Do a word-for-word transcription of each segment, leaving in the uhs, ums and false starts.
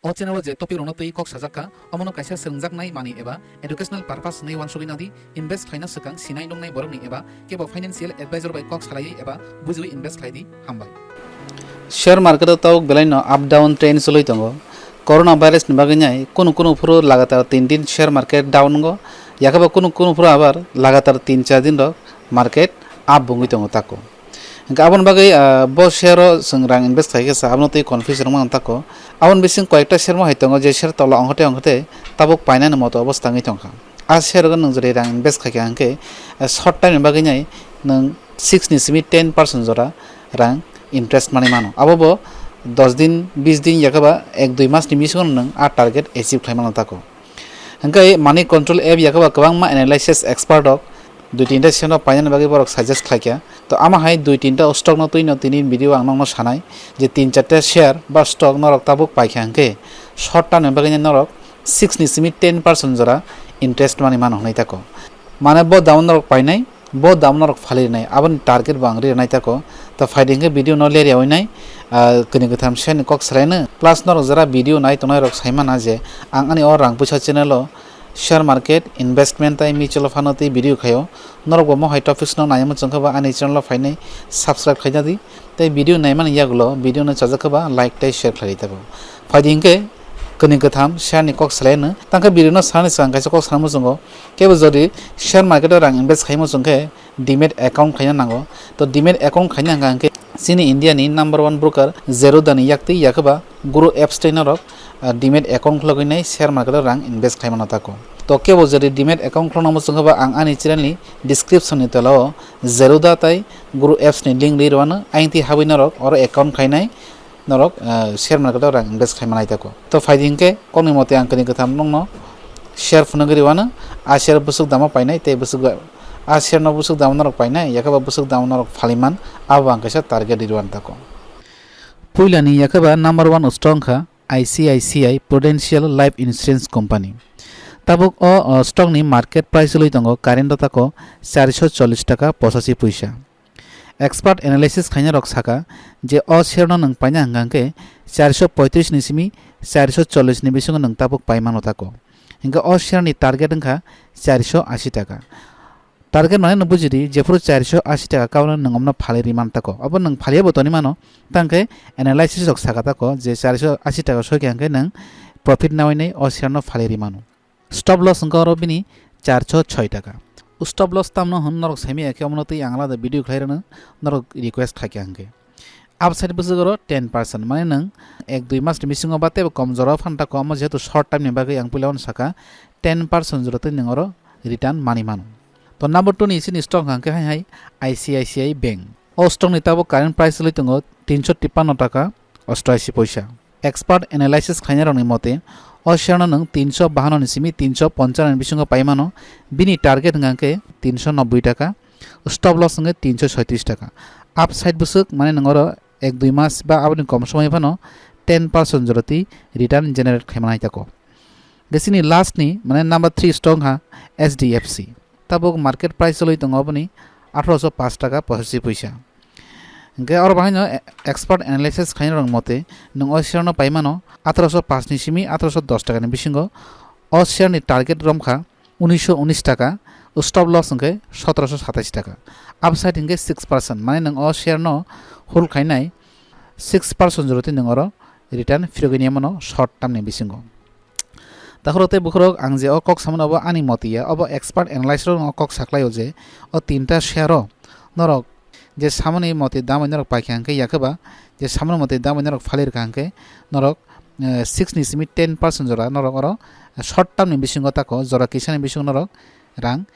O channel o je topic rokno twi kok sajak kha, omono kaisa swrwngjaknai manwi eba educational purpose hwnwi uansugwi nadi, invest khlaina swkang sinai nungnai borokni eba kebo financial advisor bai kok salaiwi eba bujiwi invest khlai di. Hambai. Share market o tabuk belaino up down trend chwlwi tongo. Corona virus ni bagwi nai kunu kunu phuru lagatar tin din share market down wngo, yakhe bo kunu kunu phuru abar lagatar tin char din rok market up wngwi tongo tako. Hingke aboni bagwi, ah, bo share o chwng rang invest khai khe sa, abono tei confusion wngmano tako. Aboni bising koyekta share mo hai tongo, je share tola ongkhe tei ongkhe tei tabuk painani moto obostha wngwi tongkha. A share o nwng jodi rang invest khai kha hingke, ah, short time ni bagwi nai nwng six ni simi ten percent jora rang interest manwi mano. Abo bo dos din, bis din yakhe ba ek dui mas ni bisingo nwng a target achieve khai mano tako. Hingke money control app yakhe ba kwbangma analysis expert rok dui tinta share no painani bagwi borok suggest khlaikha. To ama hai dui tinta stock no twino tini video ang nokno sanai je tin charta share ba stock norok tabuk paikha hingke short term ni bagwi norok six ni simi ten percent jora interest manwi mano hwnwi tako. Mane bo dam norok painai, bo dam norok phali rinai, aboni target bo ang ri rinai tako. To phaidi hingke video no lerya winai, ah, kini kwtham share ni kok salaino. Plus norok jara video nai tongnai rok saimana je ang ani o rang puisa channel o share market, investment tai mutual fund o tei video khaio. Norok bo mohai topics no nai muchung khe ba ani channel o phainai subscribe khaina di. Tei video naimani yagulo video no chajak khe ba like tei share khlai tako. Phaidi hingke kini kwtham share ni kok salaino. Tangkhe video no sanani swkang kaisa kok sana muchungo. Kebo jodi share market o rang invest khai muchung khe demat account khaina nango. To demat account khaina hingka hingke chini India ni number one broker Zerodha ni yaktwi yakhe ba Guru apps tei norok, ah, demat account khulogwi nai share market o rang invest khai mano tako. To kebo jodi demat account khulokna muchung khe ba ang ani channel ni description ni tola o Zerodha tai Guru apps ni link ri rwano, ayang twi habwi norok oro account khainai norok, ah, share market o rang invest khai manai tako. To phaidi hingke kokni mote ang kini kwtham nokno share phunugwi rwano, a share bwswk damo painai tei bwswk da-, a share no bwswk damo norok painai, yakhe ba bwswk damo norok phaliman, abo ang kaisa target ri rwano tako. Puilani yakhe ba number one stock wngkha I C I C I Prudential Life Insurance Company. Tabuk o, o stock ni market price wngwi tongo current o tako charso chollish taka pochashi puisa. Expert analysis khainai rok saka je o share no nwng paina hwnkha hwnkhe charso poitris ni simi charso chollish ni bisingo nwng tabuk pai mano tako. Hingke o share ni target wngkha charso ashi taka. Target mane no bujidi, jephuru charso ashi taka kauna nwng omno phalwi ri man tako. Obo nwng phalya bo toni mano, tangkhe analysis rok saka tako je charso ashi taka soikha hwnkhe nwng profit nawi nai o share no phalwi ri mano. Stop loss wngkha oro bini charso choi taka. Stop loss tamno hwn norok saimaya khe omono twi ang alada video khlai rwno norok request khaikha hwnkhe. Upside bwswk oro ten percent, mane nwng ek dui mas ni bisingo ba teibo kom jora phano tako, omo jehetu short time ni bagwi ang puila uansaka ten percent jora twi nwng oro return manwi mano. To number two ni isini stock hwnkha hwnkhe hai hai I C I C I Bank. O stock ni tabuk current price wngwi tongo tinso tippanno taka osto ashi poisa. Expert analysis khlainai rokni mote, o share no nwng tinso bahanno ni simi tinso ponchano ni bisingo pai mano, bini target hwnkha hwnkhe tinso nobboi taka, stop loss hwnkhe tinso soitris taka. Upside bwswk, mane nwng oro ek dui mas ba aboni kom somoi phano ten percent jora twi return generate khaimani tako. Hwnkhe chini last ni, mane number three stock ha H D F C. Tabuk market price choli tongo oboni atharoso pash taka pochashi poisa. Hwnkhe oro bahaino e-, expert analysis khainai rok mote nwng o share no paimano atharoso pash ni simi atharoso dos taka ni bisingo. O share ni target romkha unisho unis taka, stop loss hwnkhe sotroso satais taka. Upside hwnkhe six percent, mane nwng o share no hold khainai six percent jora twi nwng oro return phirogwi nai mano short term ni bisingo. Takhorok tei bukhurok, ang je o kok samani obo ani moti ya, obo expert analyst rok no kok saklai o je o tinta share o norok je samani moti dam bai norok paikha hwnkhe yakhe ba je samani moti dam bai norok phalirkha hwnkhe norok, eh, six ni simi ten percent jora norok oro short term ni bisingo tako jora kisa ni bisingo norok rang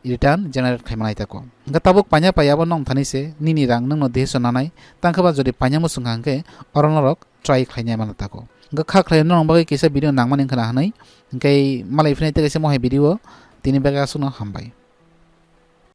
return generate khai manai tako. Hwnkhe tabuk paina pai abo nong thani se nini rang nwngno deheso nanai, tangkhe ba jodi paina muchung kha hwnkhe oro norok try khlainai mano tako. Hwnkhe kha khlai norok bagwi kisa video nangmani wngkha na hwnwi, hwnkhe malai phinai tei kaisa mohai video o tini bagwi aswkno hambai.